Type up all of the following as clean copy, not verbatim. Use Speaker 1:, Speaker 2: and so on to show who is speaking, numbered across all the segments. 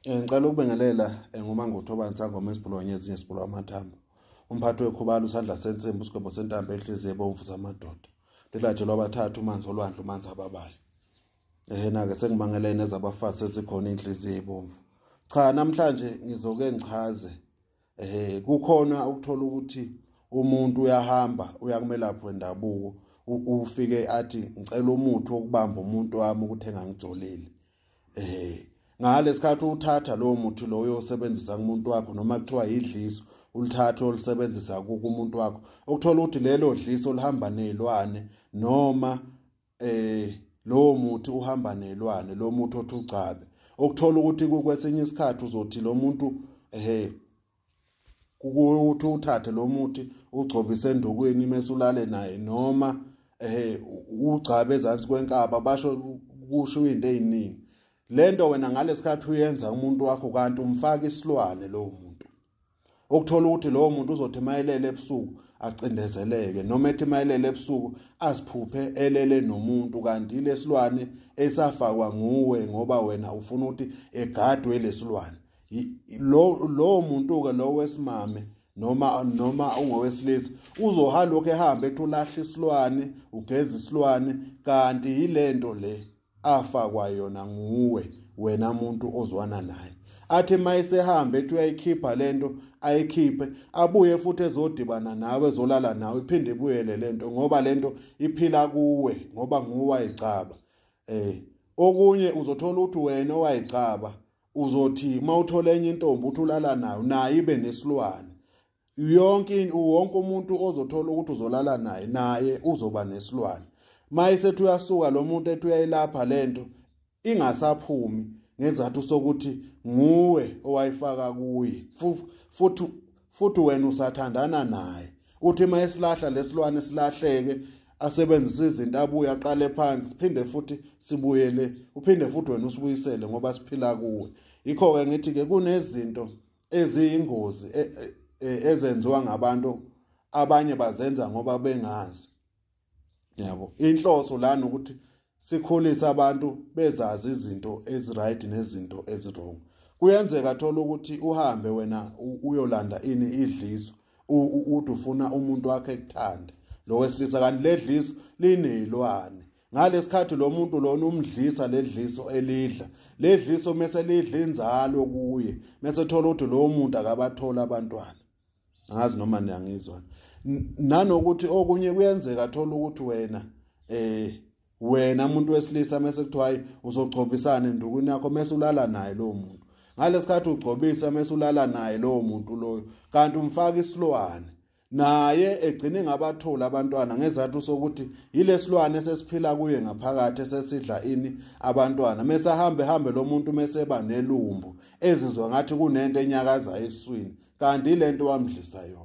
Speaker 1: Ngicela ukubingelela nguManguthu Sangoma esibhulonye ezinye esibhulwa amathambo. Umphathi wekhubalo usandla sensimbi usigwebo sentambo enhliziyo ebomvu zamadoda. Lilatshelwa abathathu umanzi olwandle umanzi ababayo. Ehena ke sengimangelene ezabafazi sezikhona inhliziyo ebomvu. Cha, namhlanje ngizoke ngichaze kukhona ukuthola ukuthi umuntu uyahamba uya kumelaphi wendabuko, ufike athi ngicela umuthi wokubamba umuntu wami ukuthi engangijoleli. Ngalesikhathi uthatha lowo muthi loyo osebenzisa kumuntu wakho, noma kuthiwa idliso ulithatha olisebenzisa kumuntu wakho, ukuthola ukuthi lelo dliso lihamba nezilwane, noma lowo muthi uhamba nezilwane, lo muthi othi ugcabe. Ukuthola ukuthi kwesinye isikhathi uzothi lo muntu ukuthi uthathe lo muthi ugcobise endukwini mase ulale naye, noma ugcabe ezansi kwenkaba, basho kusho into eziningi. Lento wena ngalesikhathi uyenza umuntu wakho kanti umfaka isilwane lowo muntu. Ukuthola ukuthi lowo muntu uzothi mayelele ebusuku acindezeleke, noma ethi mayelele ebusuku asiphuphe elele nomuntu, kanti lesilwane esafakwa nguwe ngoba wena ufuna ukuthi egadwe lesilwane. Lo muntu ke lo wesimame noma ungowesilisa uzohamba lokho ehambe ethi ulahla isilwane, ugeza isilwane, kanti yilento le afakwa yona nguwe wena muntu ozwana naye. Athi mayisehambe ethi uyayikhipha lento, ayikhiphe, abuye futhi ezodibana nawe, ezolala nawe, iphinde ibuyele lento, ngoba lento iphila kuwe ngoba nguwe wayicaba. Okunye uzothola ukuthi wena owayicaba uzothi mawuthola enye intombi uthi ulala nayo, naye ibe nesilwane. Yonke wonke umuntu ozothola ukuthi uzolala naye, naye uzoba nesilwane. Mayisethi uyasuka lo muntu ethi uyayilapha lento ingasaphumi ngezathu sokuthi nguwe owayifaka kuye, futhi wena usathandana naye. Uthi mayesilahla lesilwane silahleke, asebenzise izinto, abuye aqale phansi, siphinde futhi sibuyele, uphinde futhi wena usibuyisele ngoba siphila kuwe. Yikho ke ngithi ke kunezinto eziyingozi ezenziwa ngabantu, abanye bazenza ngoba bengazi. Yabo, inhloso lana ukuthi sikhulise abantu bezazi izinto eziright nezinto eziwrong. Kuyenzeka thola ukuthi uhambe wena uyolanda ini idliso, uthi ufuna umuntu wakhe ekuthande lo wesilisa, kanti ledliso linezilwane. Ngalesikhathi lo muntu lona umdlisa ledliso elidla ledliso, mase lidla inzalo kuye, mase thola ukuthi lo muntu akabathola abantwana. Angazi noma niyangizwa. Nanokuthi okunye kuyenzeka thola ukuthi wena wena umuntu wesilisa mase kuthiwa hayi uzogcobisana endukwini yakho, mase ulala naye lowo muntu. Ngalesikhathi ugcobisa mase ulala naye lowo muntu loyo, kanti umfaka isilwane, naye egcine ngabathola abantwana ngezathu sokuthi yilesilwane sesiphila kuye ngaphakathi esesidla ini abantwana. Mase ahambe hambe lo muntu mase eba nelumbo ezizwa ngathi kunento enyakaza esiswini, kanti ilento wamdlisa yona.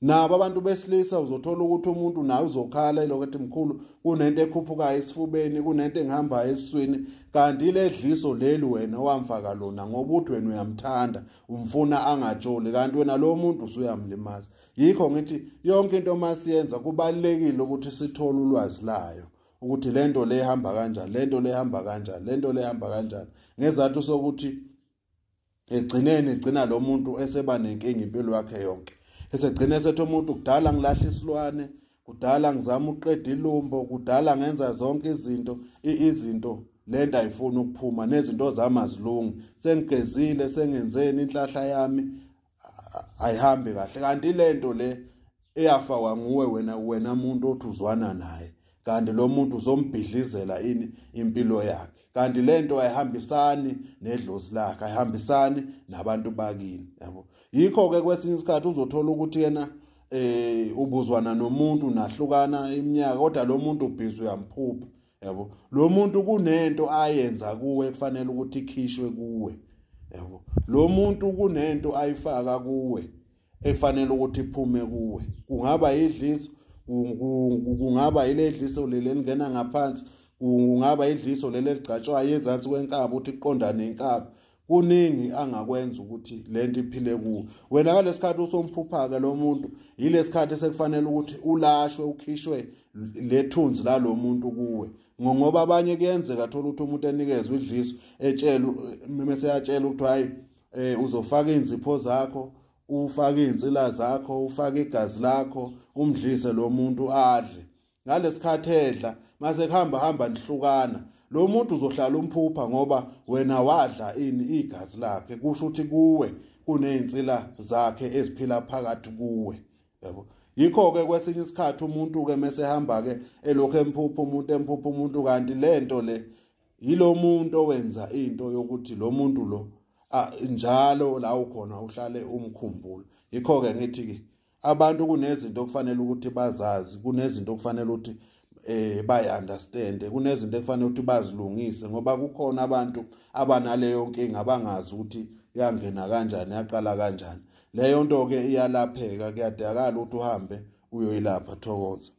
Speaker 1: Nabo abantu besilisa uzothola ukuthi umuntu naye uzokhala ilokho ethi mkhulu kunento ekhuphukayo esifubeni, kunento engihambayo esiswini, kanti iledliso leli wena owamfaka lona ngoba uthi wena uyamthanda, umfuna angajoli, kanti wena lo muntu usuyamlimaza. Yikho ngithi yonke into masiyenza kubalekile ukuthi sithole ulwazi layo, ukuthi lento le ihamba kanjani, lento le ihamba kanjani, lento le ihamba kanjani, ngezathu sokuthi egcineni igcina lo muntu eseba nenkinga impilo yakhe yonke. Esegcine sethi umuntu kudala ngilahla isilwane, kudala ngizama ukuqeda ilumbo, kudala ngenza zonke izinto, izinto lento ayifuni ukuphuma, nezinto zami azilungi, sengigezile, sengenzeni, inhlahla yami ayihambi kahle, kanti lento le eyafakwa nguwe wena umuntu othi uzwana naye, kanti lo muntu uzombhidlizela ini impilo yakhe, kanti lento ayihambisani nedlozi lakhe, ayihambisani nabantu bakini. Yabo, yikho ke kwesinye isikhathi uzothola ukuthi yena ubuzwana nomuntu nahlukana iminyaka, kodwa lo muntu ubhizi uyamphupha. Yabo, lo muntu kunento ayenza kuwe kufanele ukuthi ikhishwe kuwe. Yabo, lo muntu kunento ayifaka kuwe ekufanele ukuthi iphume kuwe. Kungaba idliso, kungaba iledliso leli elingena ngaphansi, kungaba idliso leli eligcatshwayo ezansi kwenkaba ukuthi iqondane nenkaba, Kuningi angakwenza ukuthi lento iphile kuwe. Wena ngalesikhathi usomphupha ke lo muntu, yilesikhathi sekufanele ukuthi ulashwe, ukhishwe lethunzi lalomuntu kuwe. Ngoba abanye kuyenzeka thola ukuthi umuntu enikezwe idliso, etshela mase yatshela ukuthi hayi, uzofaka inzipho zakho, ufake insila zakho, ufake igazi lakho, umdlise lo muntu adle. Ngalesikhathi edla, mase kuhamba hamba nihlukana, lo muntu uzohlala umphupha ngoba wena wadla ini igazi lakhe. Kusho ukuthi kuwe kunezinsila zakhe eziphila phakathi kuwe, yabo. Yikho ke kwesinye isikhathi umuntu ke mase hamba ke elokho emphupha umuntu, emphupha umuntu, kanti lento le yilo muntu owenza into yokuthi lo muntu lo njalo la ukhona uhlale umkhumbula. Yikho ke ngithi ke abantu kunezinto okufanele ukuthi bazazi, kunezinto okufanele ukuthi bayi-understand, kunezinto ekufanele ukuthi bazilungise, ngoba kukhona abantu abanaleyo nkinga abangazi ukuthi yangena kanjani, yaqala kanjani. Leyo nto ke iyalapheka, kuyadingakala ukuthi uhambe uyoyilapha. Thokoza.